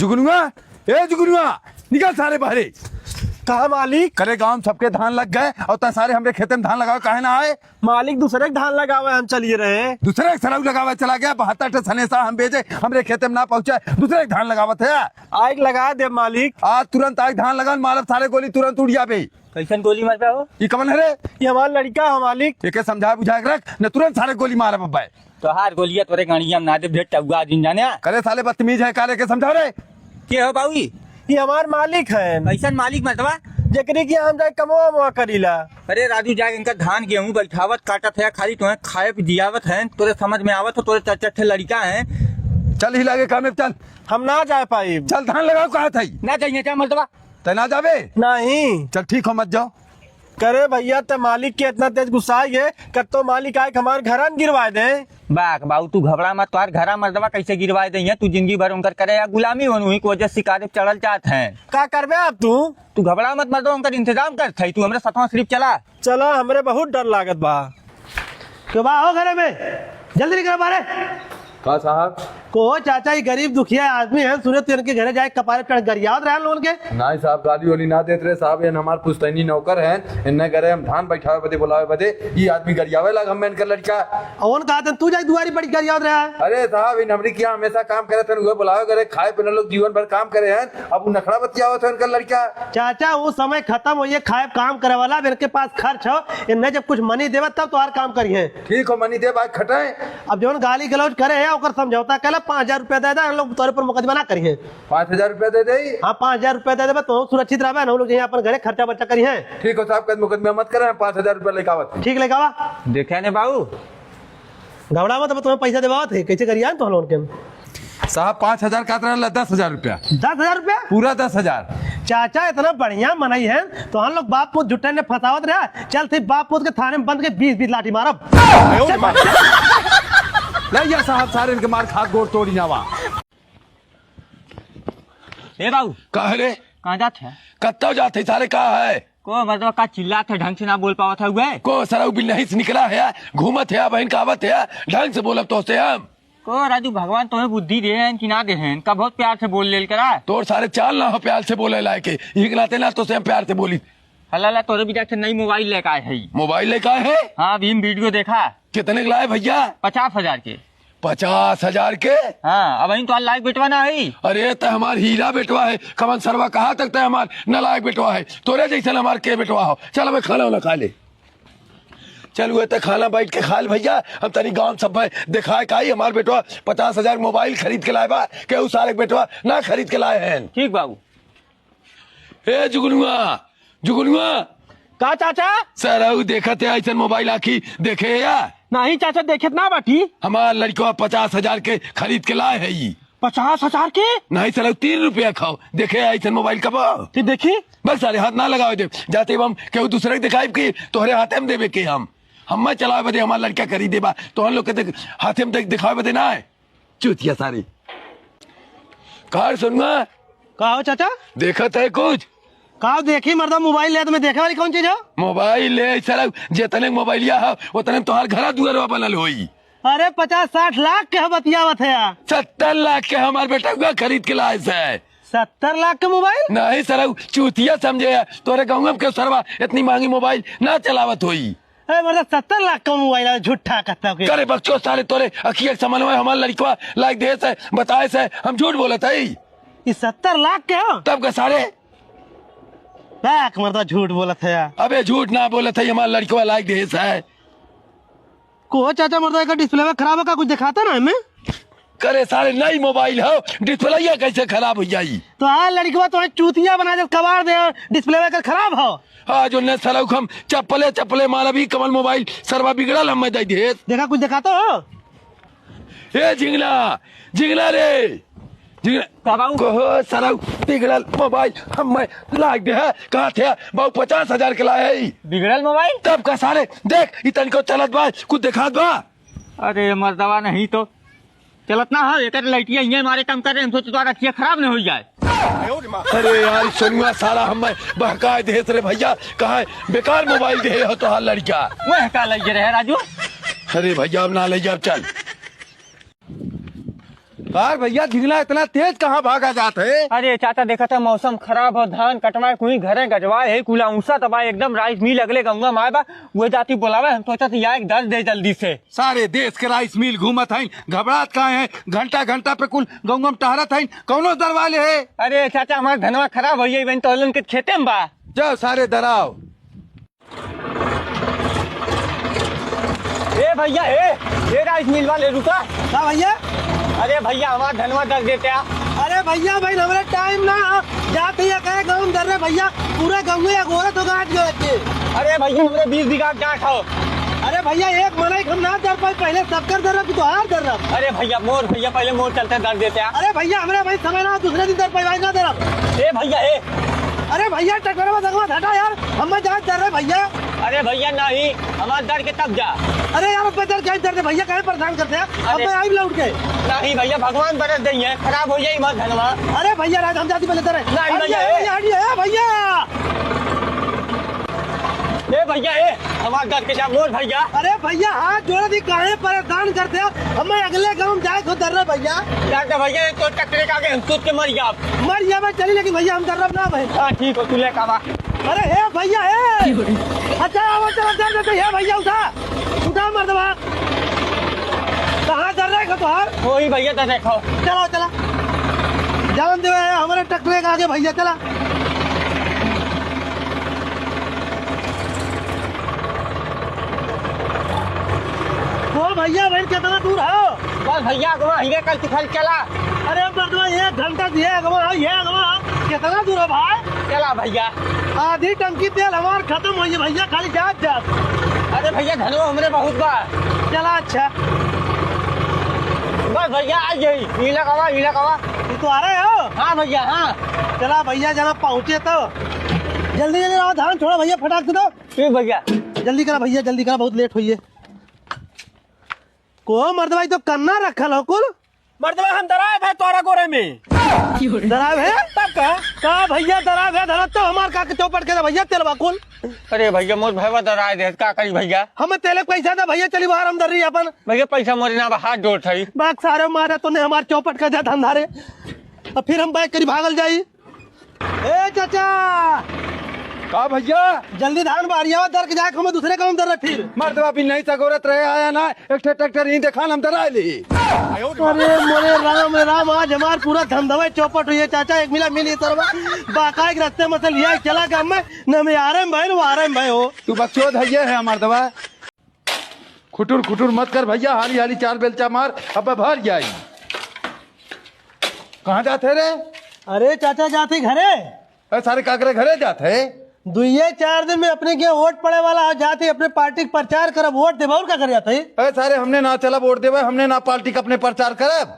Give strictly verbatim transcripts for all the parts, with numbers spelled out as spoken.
जुगनुआ, ए जुगनुआ, निकल सारे बहरे। कहा मालिक? करे गाँव में सबके धान लग गए और तैं सारे हमरे खेते में धान लगावे काहे ना आए? मालिक, दूसरे के धान लगावे हम चलिए रहे। दूसरे के सरऊ लगावे चला गया, बहत्तर ठे सनेसा हम भेजे, हमरे खेते में ना पहुँचे, दूसरे के धान लगावत है। आइक लगा दे मालिक। आज तुरंत आइक धान लगा, मारब सारे गोली तुरंत उड़ जाबे। कैसन गोली मारबे हो? ई कवन है रे? ये हमार लड़का है मालिक। एके समझा बुझा के रख, न तुरंत सारे गोली मारब अब्बे। तोहार गोलिया तोरे गड़िया में ना दे, भेंट टउआ दिन जाने। करे साले बदतमीज है, कारे के समझा रे। के हो बाबू? ये हमार मालिक है। कैसन मालिक मतलब? जेकरे के हम जाए कमवा मवा करीला। अरे राजू, जाके इनका धान गेहूं बैठावत काटत है, खाली तुम्हें खाए पे जियावत है, तोरे समझ में आवत हो, तोरे चार चार ठे लड़का हैं। चल ही लागे कामे पे चल। हम ना जा पाई। चल धान लगाओ कहा था। ना जाइए क्या मतलब? तै ना जाबे? नहीं। चल ठीक हो, मत जाओ। करे भैया, ते मालिक के इतना तेज गुस्सा है, कत्तो मालिक आए के हमार घरन गिरवा दे। बाक बाऊ, तू घबरा मत, तोहार घरा मर्दवा कैसे गिरवा दे हैं? तू जिंदगी भर उनकर करे या गुलामी होन, उही के वजह से शिकारे पे चढ़ल चाहत हैं। का करबे अब तू? तू घबरा मत मर्दवा, उनकर इंतजाम करत है, तू हमरे सथवा सिर्फ चला। चला, हमरे बहुत डर लागत बा। के बा हो घरे में? जल्दी निकल बारे। का साहब? को चाचा, ई गरीब दुखिया आदमी है, सुने तो इनके घरे जाए कपारे चढ़ गरियावत रहे लोगन के। नहीं साहब, गाली वाली ना देत रहे साहब, ये हमार पुश्तैनी नौकर हैं, इन्हें घरे हम धान बैठावे बदे, बुलावे बदे, ई आदमी गरियावे लाग हम इनकर लड़का। अउन कहा तन तू जाए दुआरी बड़ी गरियावत रहा है। अरे साहब, इन हमरी किया हमेशा काम करे थे, उहे बुलावे करे, खाए पीने लोग जीवन भर काम करे हैं, अब उ नखड़ा बतियावत है इनकर लड़का। चाचा, वो समय खत्म होइए, खाए काम करे वाला, अब इनके पास खर्च हो, इन्हें जब कुछ मनी देवे तब तोहार काम करिए। ठीक हो, मनी दे, भाई खटाए। अब जौन गाली गलौज करे है, ओकर समझौता कैला, पाँच हजार रुपया दे दे, हम लोग तोरे पर मुकदमा ना करिए। पाँच हजार रुपया दे दे? हाँ, पाँच हजार रुपया दे देबे, तो सुरक्षित रहबे, हम लोग यहाँ अपन घरे खर्चा बर्चा करिए। ठीक हो साहब, कल मुकदमा मत करे, हम पाँच हजार रुपया लेके आवत हैं। ठीक लेके आवा। देखे ने बाबू, घबरा मत, अब तुम्हें पैसा देवावत है, कैसे करिए तो हम लोग के। साहब, पाँच हजार का रहल, दस हजार रुपया। दस हजार रुपया? पूरा दस हजार। चाचा, इतना बढ़िया मनई है, तो हम लोग बाप पूत झुट्टे ने फंसावत रहा। चल, थे बाप पूत के थाने में बंद के बीस बीस लाठी मारब। चल, ले यार साहब, सारे इनके मार खात गोड़ तोड़ी नावा। ए बाबू। का है रे? कहाँ जात है? कत्तो जात है सारे, का है? को मतलब का चिल्लात है, ढंग से ना बोल पावत है हुए? को सरऊ बिल नहीं से निकला है, घूमत है, बहन का आवत है, ढंग से बोलब तो से हम। को राजू, भगवान तुम्हें बुद्धि दे हैं कि ना दे हैं? का बहुत प्यार से बोल लेल करा। तोर सारे चाल ना हो प्यार से बोले लायक, यही के नाते ना तो से हम प्यार से बोली। हला ला, तोरे बिना एक ठे नई मोबाइल लेके आए है। मोबाइल लेके आए है? हाँ, अभी हम वीडियो देखा। कितने के लाए भैया? पचास हजार के। पचास हजार के? हाँ, अब वहीं तो लायक बेटवा ना है। अरे, त हमार हीरा बेटवा है, कवन सरवा कहाँ तक त हमार नालायक बेटवा है, तोरे जैसन हमार के बेटवा हो। चल, अबे खाना वाना खा ले। चल, उहे त खाना बैठ के खा ले भैया, हम तनी गाँव सब में दिखाए का ही हमार बेटवा पचास हजार मोबाइल खरीद के लाए बा, केहू सारे बेटवा ना खरीद के लाए हैं। ठीक बाबू। ए जुगनुआ, जुगनुआ। का चाचा? सरऊ देखत है ऐसन मोबाइल आखी देखे या? नहीं चाचा, देखत ना बाटी। हमार लड़कवा पचास हजार के खरीद के लाए है ई। पचास हजार के? नहीं सरऊ, तीन रुपया खाओ, देखे ऐसन मोबाइल कब? फिर देखी। बस सारे हाथ ना लगावे दे, जाते हम केहू दूसरे के दिखाई कि तोहरे हाथे में देवे के हम। हम मैं चलावे बदे हमार लड़का खरीदे बा, तोहन लोग के देख-, हाथे में देख-, दिखावे बदे ना है। चूतिया सारी। का रे सोनुआ? का हो चाचा? देखत है कुछ? का देखी मर्दा, मोबाइल ले तो मैं देखे वाली कौन चीज हो? मोबाइल ले, साला, जितने मोबाइलिया है, उतने में तोहार घरा दुआरवा बनल होई। अरे पचास साठ लाख के हम बतियावत है यार। सत्तर लाख के हमार बेटा हुआ खरीद के लाए से। सत्तर लाख के मोबाइल? नहीं सरऊ, चूतिया समझे है। तोरे गाँव में के सरवा इतनी महंगी मोबाइल ना चलावत होई। अरे मर्दा, सत्तर लाख का मोबाइल है, झूठा कहता के। करे बकचोद साले, तोरे अखिया के समनवा हमार लड़कवा लाइक देहे से, बताए से, हम झूठ बोलत हई। ई सत्तर लाख के हो? तब का सारे? लाख मर्दा झूठ बोलत है यार। अबे झूठ ना बोलत हई, हमार लड़कवा लाइक देहे से। को चाचा मर्दा, एकर डिस्प्ले खराब है का? कुछ दिखाता ना हमें। करे सारे, नई मोबाइल हो, डिस्प्लेया कैसे खराब हो जाई? तो आ लड़कवा तो चूतिया बना दे, कबाड़ दे, डिस्प्ले एकर खराब हो। हाँ, जो ने सरऊ हम चप्पले, चप्पले मारब, ई कमल मोबाइल सरवा बिगड़ल, हम मैं दे दे। देखा, कुछ दिखाता हो? ए झिंगला, झिंगला रे, झिंगला। का बाबू? कहो सरऊ, बिगड़ल मोबाइल हम मैं लाग दे है, कहा थे बाबू, पचास हजार के लाए है ई। बिगड़ल मोबाइल? तब का सारे, देख, ई तनिको चलत बा, कुछ दिखात बा? अरे मर्दवा, नहीं तो चलत ना हो, एकर लाइटिया इहे मारे काम करे, हम सोचे तो रखिया खराब न हो जाए। अरे यार, सोनुआ सारा हमें बहकाए देत रे भैया, कहाँ है? बेकार मोबाइल दे हो तोहार लड़का। वह का लइए रहे राजू? अरे भैया, अब ना ले जा, चल। यार भैया, धिंगला इतना तेज कहाँ भागा जात है? अरे चाचा, देखत है मौसम खराब हो, धान कटवाए, कुहीं घरे गजवाए है, कुला ऊंसा दबाए, एकदम राइस मिल अगले गंगा माए बा, उहे जाती बोलावे, हम सोचत ही आए दर्द दे जल्दी से। सारे देश के राइस मिल घूमत हईन, घबरात काहे हैं? घंटा घंटा पे कुल गंगा में टहरत हईन, कौनो दरवाले है? अरे चाचा, हमार धनवा खराब हो जाई, बहन तोलन के खेते में बा। जाओ सारे दराव। ए भैया, ए, ए राइस मिल वाले, रुका। का भैया? अरे भैया, हमार धनवा दर देते आ। अरे भैया, भाई, हमरे टाइम ना, जात ही कहे गाँव में दर रहे भैया, पूरा गाँव में अगोरत होगा आज के। अरे भैया, हमरे बीस बीघा डांट हो। अरे भैया, एक मनई हम ना दर पाई, पहले सबकर दर रहा, तू तो हार दर रहा। अरे भैया, मोर भैया, पहले मोर चलते दर देते आ। अरे भैया, हमरे भाई समय ना, दूसरे दिन दर पाई, भाई ना दर रहा। ए भैया, ए। अरे भैया, ट्रैक्टर में दगवा घटा यार, हम जात दर रहे भैया। अरे भैया, नहीं, हमार दर के तब जा। अरे यार, अब दर क्या दर दे भैया, काहे परेशान करते हैं? अब अरे। मैं आई लौट के। नहीं भैया, भगवान बरस दइहे, खराब हो जाई हमार धनवा। अरे भैया, राज हम जाती पहले दर है। नहीं हटिए, भैया, ए। हटिए, हटिए, ए भैया। ए भैया, ए, हमार दर के जा, मोर भैया। अरे भैया, हाथ जोड़े दी, काहे परेशान करते हैं? हमें अगले गाँव में जाए को दर रहे भैया। जाते भैया, ये तो ट्रैक्टर के आगे हम सूत के मर जाब। मर जाबे चली, लेकिन भैया हम दर्रब ना भाई। हाँ, ठीक हो, तू लेके आवा। अरे हे भैया, हे। अच्छा, आवा, चला, चल, चल, हे भैया, उठा। उठा, मर्दवा। कहाँ दर्रा है तोहार? वही भैया, तो देखो। चला, चला। जान देवे है, हमारे ट्रैक्टर के आगे भैया, चला। ओ भैया, भाई, कितना दूर है? बस भैया, अगवा हिरे कल तिखल चला। अरे मर्दवा, एक घंटा दिए अगवा, ये अगवा, कितना दूर है भाई? चला भैया। आधी टंकी तेल हमार खत्म होई है भैया, खाली जात जात। अरे भैया, धनवा हमरे बहुत बा। चला, अच्छा। बस भैया, आ जाई। इलकवा, इलकवा। तू तो आ रहे हो? हाँ भैया, हाँ। चला भैया, जना पहुँचे तो। जल्दी जल्दी लावा, धान छोड़ा भैया, फटाक से दो। ठीक भैया। जल्दी करा भैया, जल्दी करा, बहुत लेट होई है। को मर्दवा, ई तो कन्ना रखल हो कुल। मर्दवा, हम दराब है तोरा गोरे में। दराब है? तब का? का भैया, दराब है, धरा तो हमार का के चौपट के दे भैया, तेलवा कुल। अरे भैया, मोर भैया दराय दे, का करी भैया? हमें तेले के पैसा दे भैया, चली बाहर हम दर्री अपन। भैया, पैसा मोरे ना बा, हाथ जोड़ थाई। बाग सारे मारे तूने हमार चौपट के दे धंधा रे। अब फिर हम बैक करी भागल जाई। ए चाचा! का भैया? जल्दी धान बारियावा दर के जाए, हमें दूसरे काम दर रहे फिर। मर्दवा अभी नहीं सगोरत रहे आया ना, एक ठे ट्रैक्टर ही देखा ना, हम दरा ली। अरे मोरे राम रे राम, आज हमार पूरा धंधवा चौपट हुई है चाचा, एक मिला मिली तरवा बाकाए के रास्ते में से लिया चला गया मैं, न मैं आरे में भाई, न आरे में भाई हो। तू बकचोद है, ये है मर्दवा। खुटुर खुटुर मत कर भैया, हाली हाली चार बेलचा मार, अब भर जाई। कहाँ जात है रे? अरे चाचा, जात ही घरे। अरे सारे काकरे घरे जात है? दुइये चार दिन में अपने के वोट पड़े वाला है, जात ही अपने पार्टी के प्रचार करब, वोट देबा और का करे जात है? अरे सारे हमने ना चला वोट देबा, हमने ना पार्टी का अपने प्रचार करब।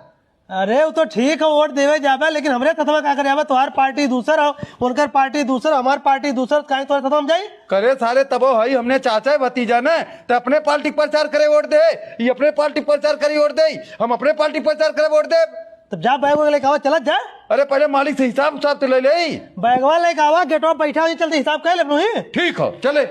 अरे, वो तो ठीक है, वोट देवे जाबे, लेकिन हमरे साथवा का करे जाबे? तोहार पार्टी दूसर हो, उनकर पार्टी दूसर, हमार पार्टी दूसर, काहे तोहरे साथवा हम जाई? करे सारे, तबो हई हमने चाचा भतीजा ने, त अपने पार्टी के प्रचार करे वोट दे, ये अपने पार्टी के प्रचार करे वोट दे, हम अपने पार्टी के प्रचार करे वोट दे। तब जा बैग वैग लेके आवा, चलत जा। अरे, पहले मालिक से हिसाब उसाब तो ले ले। बैगवा लेके आवा, गेटवा पे बैठा हो, चलते हिसाब कर ले अपनों ही। ठीक हो, चले।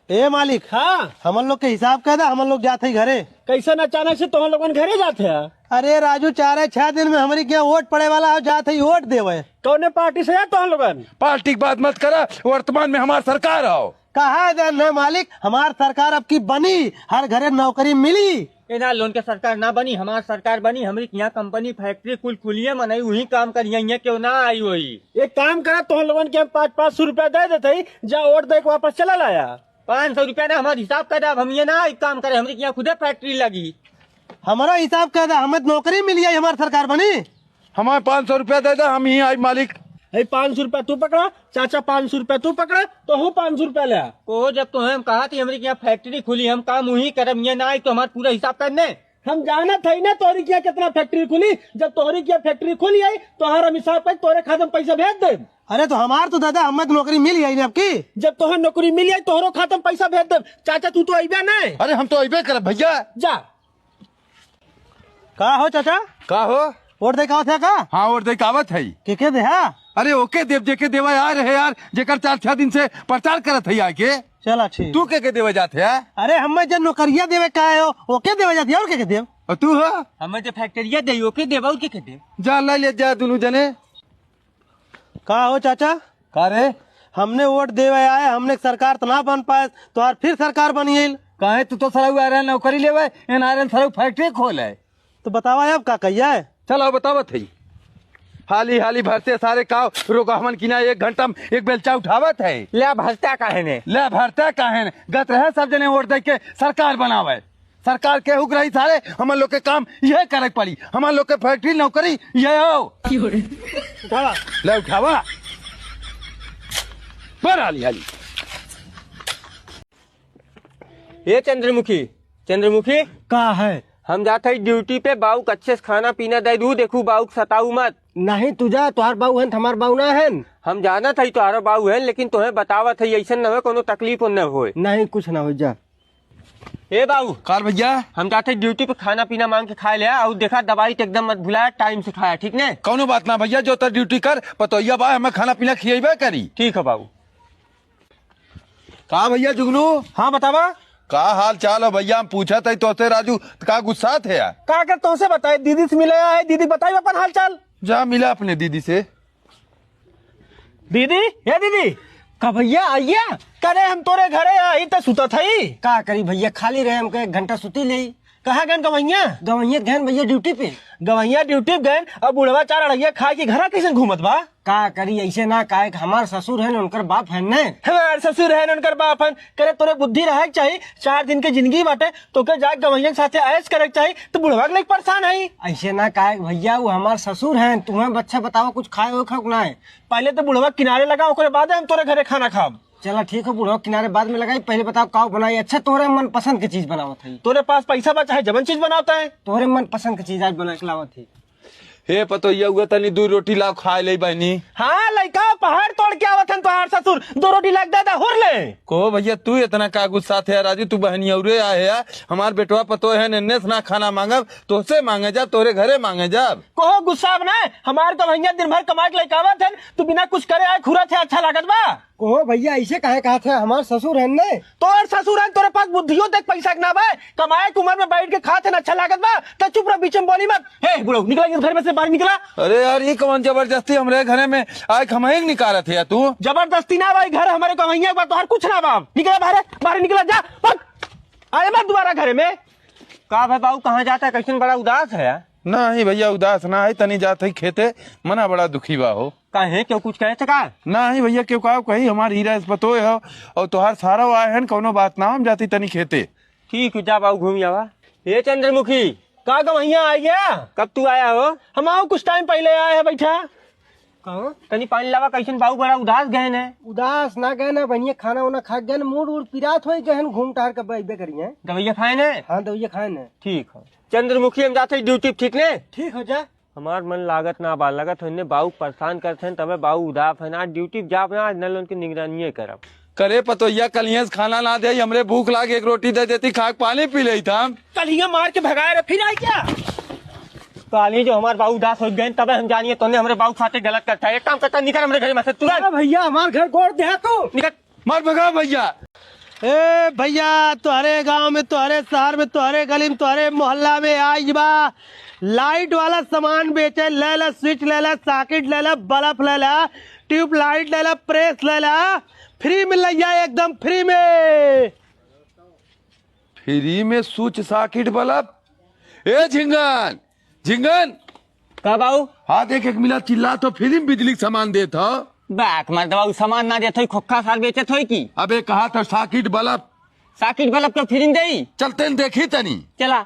ए मालिक, हाँ। हमन लोग के हिसाब कह दा, हमन लोग जात हई घरे। कैसन अचानक से तोहन लोगन घरे जात है? अरे राजू, चारे छह दिन में हमरी के वोट पड़े वाला है, जात हई वोट देवे। कौने पार्टी से है तोहन लोगन? पार्टी की बात मत करा, वर्तमान में हमार सरकार हो। कहा जान है मालिक, हमार सरकार अब की बनी, हर घरे नौकरी मिली। ए ना, लोन के सरकार ना बनी, हमार सरकार बनी, हमरी के यहाँ कंपनी फैक्ट्री कुल खुलिए, मनई वही काम करिए, यहाँ क्यों ना आई होई। एक काम करा, तोहन लोगन के हम पाँच पाँच सौ रुपया दे देते ही, जा वोट दे के वापस चला लाया। पाँच सौ रुपया ना, हमार हिसाब कर दे, अब हम ये ना एक काम करे, हमरी के यहाँ खुदे फैक्ट्री लगी। हमारा हिसाब कर दे, हमें तो नौकरी मिली है, हमार सरकार बनी। हमारे पाँच सौ रुपया दे दे, हम ही आई मालिक। है पाँच सौ रुपया तू पकड़ा, चाचा पाँच सौ रुपया तू पकड़ा, तो हूँ पाँच सौ रुपया ले आ। को जब तो हम कहा थी हमरी के यहाँ फैक्ट्री खुली, हम काम वही करब, ये ना आई तो हमार पूरा हिसाब करने। हम जानत हई ना तोहरी किया कितना फैक्ट्री खुली। जब तोहरी किया फैक्ट्री खुली आई, तोहर हम हिसाब कर तोरे खाते में पैसा भेज देब। अरे तो हमार तो दादा, हमें तो नौकरी मिल गई ना आपकी। जब तोहर नौकरी मिल आई, तोहरो खाते में पैसा भेज देब। चाचा, तू तो अइबे नहीं। अरे हम तो अइबे करब भैया। जा। का हो चाचा? का हो? वोट दे के आवत है का? हाँ, वोट दे के आवत है। के के दे हा? अरे ओके देव, जेके देवा यार है यार, जेकर चार छह दिन से प्रचार करत है आके। चला ठीक। तू के के देवे जात है? अरे हमें जन नौकरिया देवे का है, ओके देवे जात है, और के के देव? और तू हो? हमें जो फैक्ट्रिया दे, ओके दे, बाबू के दे। जा, ले ले जा, दोनों जने। का हो चाचा? का रे? हमने वोट देवे आए, हमने सरकार तो ना बन पाए, तो यार फिर सरकार बन गइल। काहे, तू तो सरऊ आ रहे नौकरी लेवे, एन आ रहे सरऊ फैक्ट्री खोले। तो बतावा अब का कहिया है? चलो बतावत है। हाली हाली भरते सारे काव रोगहमन की ना एक घंटा में एक बेलचा उठावत है। ले भरता काहे ने? ले भरता काहे ने? गत रहे सब जने वोट दे के सरकार बनावे। सरकार केहू के रही सारे, हमन लोग के काम यह करे के पड़ी। हमन लोग के फैक्ट्री नौकरी यह हो। उठावा। ले उठावा। पर हाली हाली। ए चंद्रमुखी, चंद्रमुखी। का है? हम जात हई ड्यूटी पे, बाऊ के अच्छे से खाना पीना दे दू, देखू बाऊ के सताऊ मत। नहीं, तू जा, तोहार बाऊ हन, हमार बाऊ ना हन। हम जानत हई तोहार बाऊ हन, लेकिन तोहे बतावत हई, ऐसन न होए, कोनो तकलीफ न होए। नहीं, कुछ ना हो, जा। ए बाऊ। का रे भैया? हम जात हई ड्यूटी पे, खाना पीना मांग के खाए ले आ, और देखा दवाई तो एकदम मत भुलाया, टाइम से खाया, ठीक ने? कौनो बात ना भैया, जो तर ड्यूटी कर, पतोहिया बा, हमें खाना पीना खियेबे करी। ठीक है बाऊ। का भैया जुगनू? हाँ, बतावा। का हाल चाल हो भैया? हम पूछत हई तोसे राजू, त का गुस्सात है यार? का कर तोसे बताए, दीदी से मिले आए, दीदी बताई अपन हाल चाल। जा मिला अपने दीदी से। दीदी, हे दीदी। का भैया आइया? करे हम तोरे घरे आई त सुतत हई। का करी भैया, खाली रहे हमके एक घंटा सुती लेई। कहाँ गन गवैया? गवैया गन भैया ड्यूटी पे। गवैया ड्यूटी पे गन, अब बुढ़वा चार अढ़ैया खाए के घरा कैसे घूमत बा? का करी, ऐसे ना काहे कि हमार ससुर हन, उनकर बाप हन ने। हमार ससुर हन, उनकर बाप हन। करे तोरे बुद्धि रहे के चाही, चार दिन के जिंदगी बाटे, तोके जाके गवैया के साथे ऐश करे के चाही, तो बुढ़वा के लेके परेशान है। ऐसे ना काहे कि भैया, वो हमार ससुर हन, तुम्हें बच्चा बताओ, कुछ खाए हो खाओ कि ना है? पहले तो बुढ़वा किनारे लगा, ओकरे बाद हम तोरे घरे खाना खाब। चला ठीक है, बुढ़वा किनारे बाद में लगाई, पहले बताओ का बनाई? अच्छा, तोरे मन पसंद के चीज बनावत है। तोरे पास पैसा बा, चाहे जवन चीज बनावत है। तोरे मन पसंद के चीज आज बना के लावत है। हे पतोहिया, उगा तनी दू रोटी लाव, खाए ले बहनी। हाँ लइका, पहाड़ तोड़ के आवत हन तोहार ससुर, दो रोटी लाग दे दा, हुर ले। को भैया, तू इतना का गुस्सा थे राजू? तू बहनी औरे आए है, हमार बेटवा पतोह है, एन्ने से ना खाना मांगब, तोहसे मांगे जाब, तोहरे घरे मांगे जाब। कोहो गुस्सा अब ना, हमार गवैया दिन भर कमाए के लइका आवत हन, तू बिना कुछ करे आए खुरा थे, अच्छा लागत बा? कोहो भैया, ऐसे काहे कहा थे? हमार ससुर हन ने। तोर ससुर हन, तोरे पास बुद्धियो देख पैसा के ना बा, कमाए के उम्र में बैठ के खात हन, अच्छा लागत बा, त चुप रह, बीच में बोली मत। हे बुढ़ऊ, निकला इस घर में से, बाहर निकला। अरे यार, ये कौन जबरदस्ती हमरे घरे में आए, हमही निकालत है तू? जबरदस्ती ना भाई, घर हमारे गवैया बा, तोहार कुछ ना बा। निकला बाहर, बाहर निकला, जा, भाग। आए मत दोबारा घरे में। का भाई बाबू, कहाँ जाता है, कैसन बड़ा उदास है? नहीं भैया, उदास ना है, तनी जात है खेते, मना बड़ा दुखी बा हो। काहे, क्यों कुछ कहे थे का? नहीं भैया, क्यों का कही, हमार हीरा इस पतोह हो, और तोहार सारा आए हन, कौनो बात ना, हम जाती तनी खेते। ठीक है, जा बाबू, घूम आवा। ए चंद्रमुखी, का गवैया आ गया? कब तू आया हो? हम आओ, कुछ टाइम पहले आया है, बैठा। कहो। तनी पानी लावा, कैसन बाबू बड़ा उदास गए ने? उदास ना गए ना, बढ़िया खाना वाना खा गए ना, मूड वूड पिरात होई गए हैं, घूम टहर के बैठबे करिए। दवाइया खाए ने? हाँ, दवाइया खाए ने। ठीक हो। चंद्रमुखी, हम जाते हैं ड्यूटी, ठीक ने? ठीक हो जा। हमार मन लागत ना बा, लगत हो इन्ने बाबू परेशान करत हैं, तबे बाबू उदास है ना, ड्यूटी पे जाब ना, आज नल उनके निगरानिये करब। करे पतोहिया, कलिया से खाना ना दे, हमरे भूख लाग, एक रोटी दे देती, खाक पानी पी लेत हम। कलिया मार के भगाए रे, फिर आई क्या? काली जो हमार बाबू उदास हो गए, तबे हम जानिए तोने हमरे बाबू के साथे गलत करता है। एक काम करता, निकल हमरे घर में से तुरंत। अरे भैया, हमार घर गोड़ दे तू। निकल। मार भगा भैया। ए भैया, तोहरे गांव में, तोहरे शहर में, तोहरे गली में, तोहरे मोहल्ला में आज बा लाइट वाला सामान बेचे, ले ला, स्विच ले ला, सॉकेट ले ला, बल्ब ले ला, ट्यूबलाइट ले ला, प्रेस ले ला, फ्री में लइया, एकदम फ्री में। फ्री में स्विच, सॉकेट, बल्ब? ए झिंगन, झिंगन। का बाऊ? हाँ देख, एक मिला चिल्ला तो फ्री में बिजली के सामान देत हो। बाक मर्दवा, उ सामान ना देत होई, खोखा सार बेचत होई की? अबे कहा था सॉकेट बल्ब। सॉकेट बल्ब के फ्री में देई? चलते न देखी तनी। चला।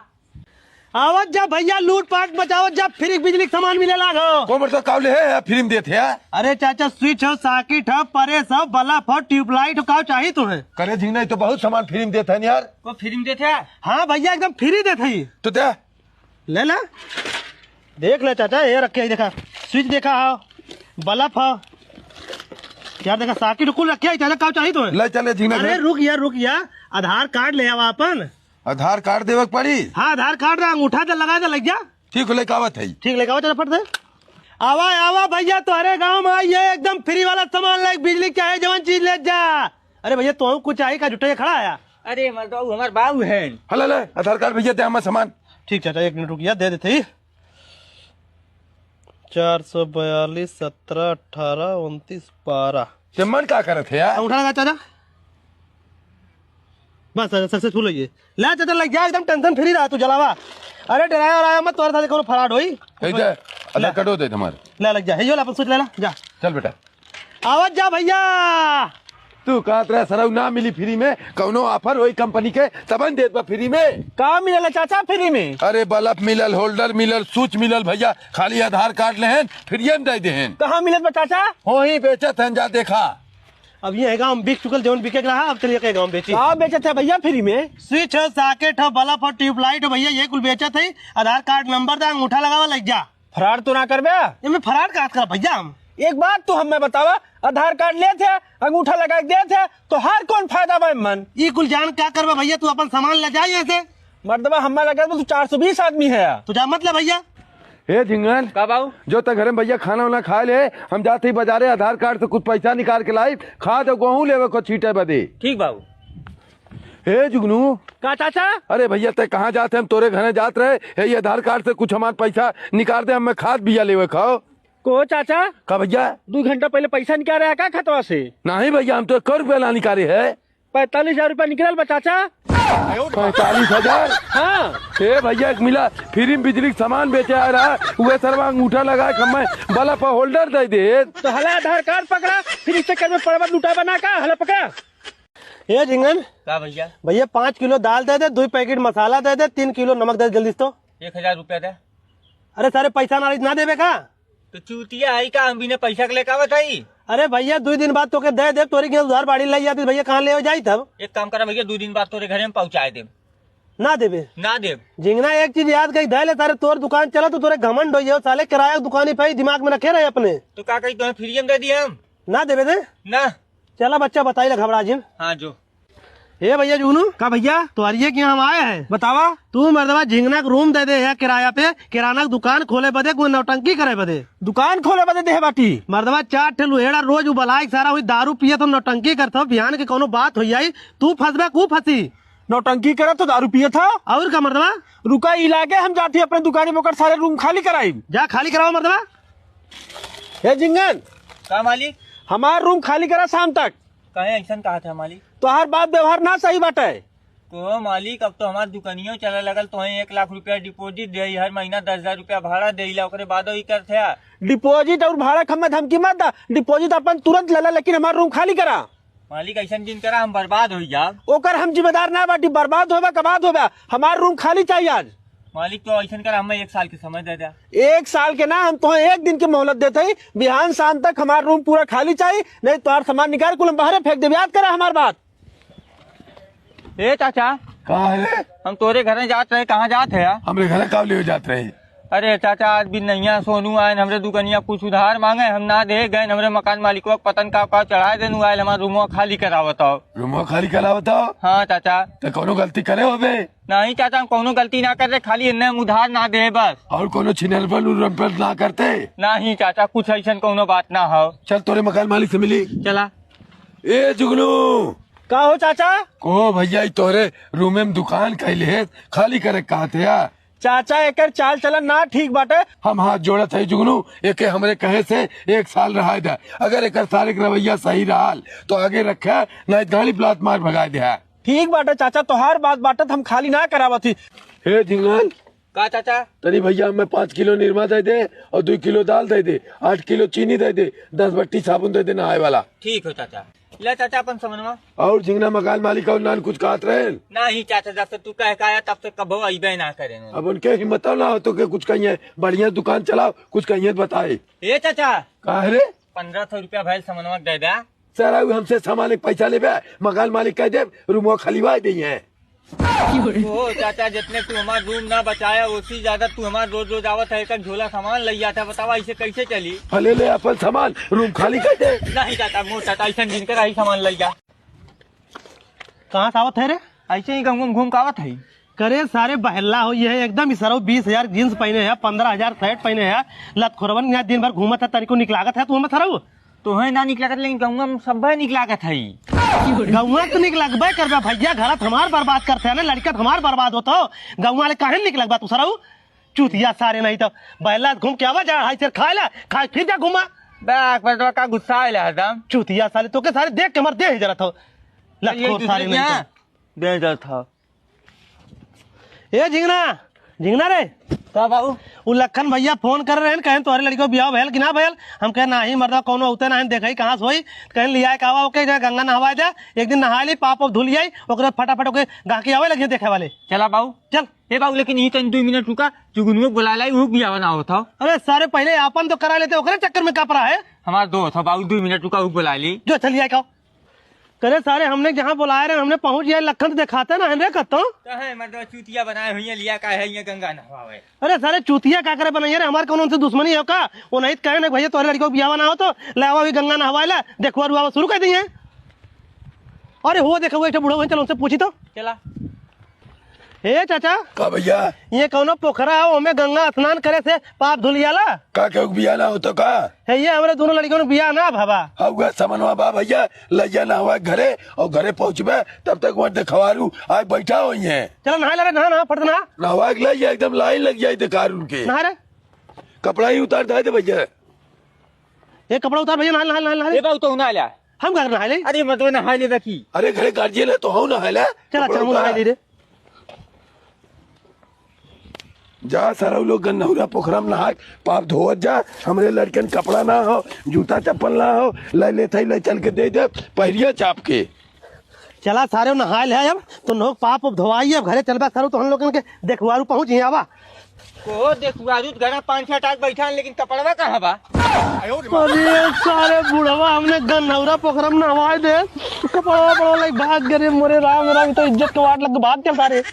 आवत जा भैया, लूट पाट मचावत जा, फ्री बिजली के सामान मिले लागो। कौन बरसा कावले है, फ्री में देत है? अरे चाचा, स्विच हो, सॉकेट हो, प्रेस हो, बल्ब हो, ट्यूबलाइट हो, का चाही तुम्हें? करे झिंगना, तो बहुत सामान फ्री में देत है यार। को फ्री में देत है? हाँ भैया, एकदम फ्री देत है। तो दे। ले ला, देख ले चाचा, ये रखे है, देखा, स्विच देखा हो, बल्ब हो, यार देखा, सॉकेट कुल रखे है चाचा, का चाही तुम्हें? ले चले झिंगना अरे घर। रुक यार, रुक यार, आधार कार्ड ले आवा अपन। आधार कार्ड देवे के पड़ी? हाँ, आधार कार्ड रे, अंगूठा दे, लगा दे, लग जा। ठीक हो, लेके आवत है। ठीक, लेके आवा, चल फट से। आवा, आवा भैया, तोहरे गांव में आई है, एकदम फ्री वाला सामान लाइक, बिजली चाहे जवन चीज ले जा। अरे भैया, तोहू कुछ चाही का, जुटे खड़ा आया? अरे मर्दवा, उ हमार बाबू है। हला ले, आधार कार्ड भैया, दे हमार सामान। ठीक चाचा, एक मिनट रुकिया, दे देते ही। चार सौ बयालीस, सत्रह, अठारह, उनतीस, बारह। ते मन का करत है यार? अंगूठा लगा चाचा। बस चाचा, सक्सेसफुल है ये। ले चाचा, लग जा, एकदम टेंशन फ्री रहा तू, जलावा। अरे डराया वराया मत, तोरे साथ कोनो फ्रॉड होई। है जा, आधार ले। कार्डो दे तुम्हारे। ले, लग जा, है यो ले, अपन स्विच ले ला, जा। चल बेटा। आवत जा भैया। तू कहत रहे सरऊ ना मिली फ्री में, कौनो ऑफर होई कंपनी के, तबन देत बा फ्री में। का मिलेला चाचा फ्री में? अरे बल्ब मिलल, होल्डर मिलल, स्विच मिलल भैया, खाली आधार कार्ड लेहन, फ्री में दे देहन। कहाँ मिलत बा चाचा? वहीं बेचत हन, जा देखा। अब ये है गाँव बिक चुकल, जौन बिके के रहा, अब चलिए के गाँव बेची। का बेचत है भैया फ्री में? स्विच है, सॉकेट है, बल्ब है, ट्यूबलाइट है भैया, ये कुल बेचत है। आधार कार्ड नंबर दे, अंगूठा लगावा, लग जा। फ्रॉड तो ना करबे? एमे फ्रॉड का बात कर भैया हम? एक बात तू हमें बतावा, आधार कार्ड लेत है, अंगूठा लगा के देत है, तो हर कौन फायदा बा मन? ई कुल जान का करबा भैया, तू अपन सामान ले जा यहाँ से। मर्दबा हमें लगे तो तू चार सौ बीस आदमी है। तू जा मत ले भैया। हे झिंगन, का बाऊ? जो त घरे में भैया खाना वाना खा ले, हम जाते ही बाजारे आधार कार्ड से कुछ पैसा निकाल के लाई, खाद और गेहूं लेवे को छीटे बदे। ठीक बाऊ। हे जुगनू। का चाचा? अरे भैया, ते कहाँ जात है? हम तोरे घरे जात रहे। हे, ये आधार कार्ड से कुछ हमार पैसा निकाल दे, हमें खाद बिया लेवे खाओ। को चाचा? का भैया? दू घंटा पहले पैसा निकाल रहा का खतवा से? नहीं भैया, हम तो एक रुपया ना निकाले है। पैंतालीस हजार रुपया निकलल बा चाचा। पैंतालीस हजार? हाँ। ए भैया, एक मिला फ्री में बिजली के सामान बेचे आ रहा, वह सरवा अंगूठा लगा के हमें बल्ब पर होल्डर दे दे। तो हला आधार कार्ड पकड़ा, फिर इस चक्कर में पड़वा लुटा बना का, हला पकड़ा। ए झिंगन। का भैया? भैया, पाँच किलो दाल दे दे, दो पैकेट मसाला दे दे, तीन किलो नमक दे दे, जल्दी से तो। एक हजार रुपया दे। अरे सारे, पैसा ना रही, ना देबे का? तो चूतिया आई का, हम बिना पैसा के लेके आवत हई? अरे भैया, दो दिन बाद तोके दे दे, तोरी के उधार बाड़ी लाई जाती भैया, कहाँ ले जाई तब? एक काम करा भैया, दो दिन बाद तोरे घरे में पहुँचाए देब। ना देबे? ना देब। झिंगना, एक चीज याद कही, धैले सारे, तोर दुकान चला तो तोरे घमंड हो जाओ, साले किराया के दुकानी पे ही दिमाग में रखे रहे अपने। तो का कही, तुम्हें फ्री में दे दिए हम? ना देबे दे? ना। चला बच्चा, बताई ला, घबरा जिन। हाँ, जो। ए भैया जुगनू। का भैया? तोहरिये के यहाँ हम आए हैं। बतावा। तू मर्दवा झिंगना के रूम दे दे है किराया पे, किराना के दुकान खोले बदे, कोई नौटंकी करे बदे। दुकान खोले बदे देहे बाटी? मर्दवा चार ठे लुहेड़ा रोज उबलाए के सारा हुई दारू पियत हो, नौटंकी करत हो, बिहान के कौनो बात हो जाई, तू फंसबे कू फंसी। नौटंकी करत हो, दारू पियत हो? और का मर्दवा? रुका, ई लागे हम जाती अपने दुकानी में ओकर सारे रूम खाली कराई। जा खाली करावा मर्दवा। हे झिंगन। का मालिक? हमार रूम खाली करा शाम तक। काहे ऐसन कहा था मालिक? तोहार बात व्यवहार ना सही बाटे। तो मालिक, अब तो हमार दुकानियो चले लगल, तोहे एक लाख रुपया डिपॉजिट दे, हर महीना दस हजार रुपया भाड़ा देइला, ओकरे बादो ई करत है। डिपॉजिट और भाड़ा के हमें धमकी मत दा, डिपॉजिट अपन तुरंत लेला, लेकिन हमार रूम खाली करा। मालिक, ऐसन जिन करा, हम बर्बाद हो जाब। ओकर हम जिम्मेदार ना बाटी, बर्बाद होबा, कबाद होबा, हमार रूम खाली चाहिए आज। मालिक, तो ऐसन करा, हमें एक साल के समय दे दे। एक साल के ना, हम तोहे एक दिन के मोहलत देते ही, बिहान शाम तक हमार रूम पूरा खाली चाहिए, नहीं तो हर सामान निकाल कुल हम बाहरे फेंक देबे। याद करा हमार बात। ए चाचा। का है रे? हम तोरे घरे जात रहे, कहाँ जात है यार? हमरे घरे का ले जात रहे? अरे चाचा, आज बिनैया सोनू आयन हमरे दुकनिया कुछ उधार मांगे, हम ना दे गए, हमरे मकान मालिकवा के पतन का का चढ़ाए देनु आयल, हमार रूमवा खाली करावत हो। रूमवा खाली करावत हो? हाँ चाचा। तो कौनो गलती करे होबे? नहीं चाचा, हम कौनो गलती ना कर रहे, खाली इन्ने हम उधार ना दे बस। और कौनो छिनरपन उरपन ना करते? नहीं चाचा, कुछ ऐसन कौनो बात ना हो। चल तोरे मकान मालिक से मिली। चला। ए जुगनू। का हो चाचा? को भैया, ई तोहरे रूमे में दुकान कैले है, खाली करे कहत है या? चाचा, एकर चाल चलन ना ठीक बाटे। हम हाथ जोड़त है जुगनू, एके हमरे कहे से एक साल रहाए दे। अगर एकर सारे के रवैया सही रहल तो आगे रखे, नहीं गाड़ी ब्लात मार भगाए दे। ठीक बाटे चाचा, तोहार बात बाटे, हम खाली ना करावत ही। हे झिंगन, का चाचा? तनी भैया हमें पाँच किलो निरमा दे दे और दो किलो दाल दे दे, आठ किलो चीनी दे दे, दस बट्टी साबुन दे दे नहाए वाला। ठीक हो चाचा। ले चाचा अपन समनवा। और झिंगना मकान मालिक और नान कुछ कहत रहे? नहीं चाचा, जब से तू कह के आया तब से कबो अइबे ना करे। अब उनके हिम्मत ना हो तो के कुछ कहिए, बढ़िया दुकान चलाओ, कुछ कहिए बताए। ए चाचा। का है रे? पन्द्रह सौ रुपया भैल समनवा दे दे। सारा उ हमसे सामान के पैसा लेबे, मकान मालिक कह देब, रूमवा खलिवा दे हैं। ओ चाचा, जितने तू हमार रूम ना बचाया, उससे ज्यादा तू हमार रोज रोज आवत है, एक एक झोला सामान लइ जाता है। बतावा, ऐसे कैसे चली? भले ले अपन सामान, रूम खाली कर दे। नहीं चाचा, मोर चाचा, ऐसा जिनकर आई सामान लइ जा। कहाँ से आवत है रे? ऐसे ही घूम घूम के आवत है। करे सारे बहल्ला हो, ये है एकदम ही सरऊ, बीस हजार जींस पहने है, पन्द्रह हजार शर्ट पहने है, लतखोरवन यहाँ दिन भर घूमत है, तनिको निक लागत है तू हमें सरऊ? तोहे ना निक लागत, लेकिन गौवा में सब्भे निक लागत है। गौवा त निक लगबे करबे भइया, घर त हमार बर्बाद करते हैं ना, लड़का त हमार बर्बाद होत हो, गौवा ले काहे निक लगबा तू सरऊ? चूतिया सारे नहीं तो बैला घूम के आवा जा, हाई चेर खाए ला, खाए फिर जा घूमा। बे, एक मिनट का गुस्सा आइला हरदम। चूतिया साले, तोके सारे देख के हमार देह जरत हो। चलिए, लतखोर दूसरे सारे के नहीं यहाँ। तो। दे जरत हो। ए झिंगना, झिंगना रे। का बाबू? उ लखन भइया फोन कर रहे हैं, कहें तोहरे लड़िको बियाह भयल कि ना भयल? हम कहें नाही मर्दा, कौनो होते ना देखई कहाँ से होई। कहें लिया के आवा ओके, जा गंगा नहवाए दे, एक दिन नहा ली, पाप वाप धुल जाई, ओकरे फटाफट ओके गाँकी आवे लगे देखे वाले। चला बाबू। चल। ए बाबू, लेकिन ई तनी दुइ मिनट रुका, जुगनुओ के बोला लाई, उहू के बियाह ना होत हो। अरे सारे, पहिले आपन तो करा लेते, ओकरे चक्कर में का परा है? हमार दोस्त हो बाबू, दुइ मिनट रुका, उहू के बोला ली। जो चल जाए का। करे सारे, हमने जहाँ बोलाए रहे, हमने पहुँच जाए, लखन तो देखाते ना है रे कत्तो। तो है, मतलब, चूतिया बनाए हुई है, लिया का है, ये गंगा नहवावे। अरे सारे, चूतिया का करे बनाइए रे, हमार कौन उनसे दुश्मनी है का? वो नहीं तो कहे ना, "भइया, तोहरे लड़िको बियाह ना हो तो ले आवा, अभी गंगा नहवाए ला, देखुआ रुआवा शुरू कर दी है।" अरे हो, देखो, वो एक ठो बूढ़ा वहीं, चलो, उनसे पूछी तो। चला। ए चाचा। का भइया? ये कौनो पोखरा है, ओमे गंगा स्नान करे से पाप धुल जाला? का केहू के बियाह ना होतो का? है ये, हमरे दोनों लड़िकन के बियाह ना भवा। हाँ, उहे समनवा बा भइया, लइया नहवा घरे और घरे पहुँचबे, तब तक वहाँ देखवारू आए बैठा होई है। चला नहाए ला रे, नहा, नहा, फट से नहा। नहवा के लइया एकदम लाइन लग जाए देखारू के। नहा रे। कपड़ा ही उतार दे दे भइया। ए, कपड़ा उतार भइया, नहा, नहा, नहा, नहा रे। ए बाबू, तो नहा ला। हम का करना है ले? अरे, मतलब, नहा ले बाकी। अरे, घरे गार्जियन है तो हऊ नहा ले। चला, कपड़ा चल, हम उतार। नहा ले रे। जा, सरऊ लोग गन्नौरा पोखरा में नहा के पाप धोवत जा। हमरे लड़कन कपड़ा ना हो, जूता चप्पल ना हो, ले लेत हई, ले चल के दे दे, पहिरिया चाप के। चला, सारे नहा ले अब, तो नोक पाप उप धोवाई, अब घरे चलबा, सरऊ तो हम लोगन के देखवारू पहुँच ही आवा। को देखुआरू त घरा पाँच छह टाक बैठा है, लेकिन कपड़वा कहाँ बा? अरे सारे बुढ़वा, हमने गन्नौरा पोखरा में नहवाए दे, कपड़वा पड़वा लाइक भाग गए रे, मोरे राम राम, तो इज्जत के वाट लग के भाग चल सारे।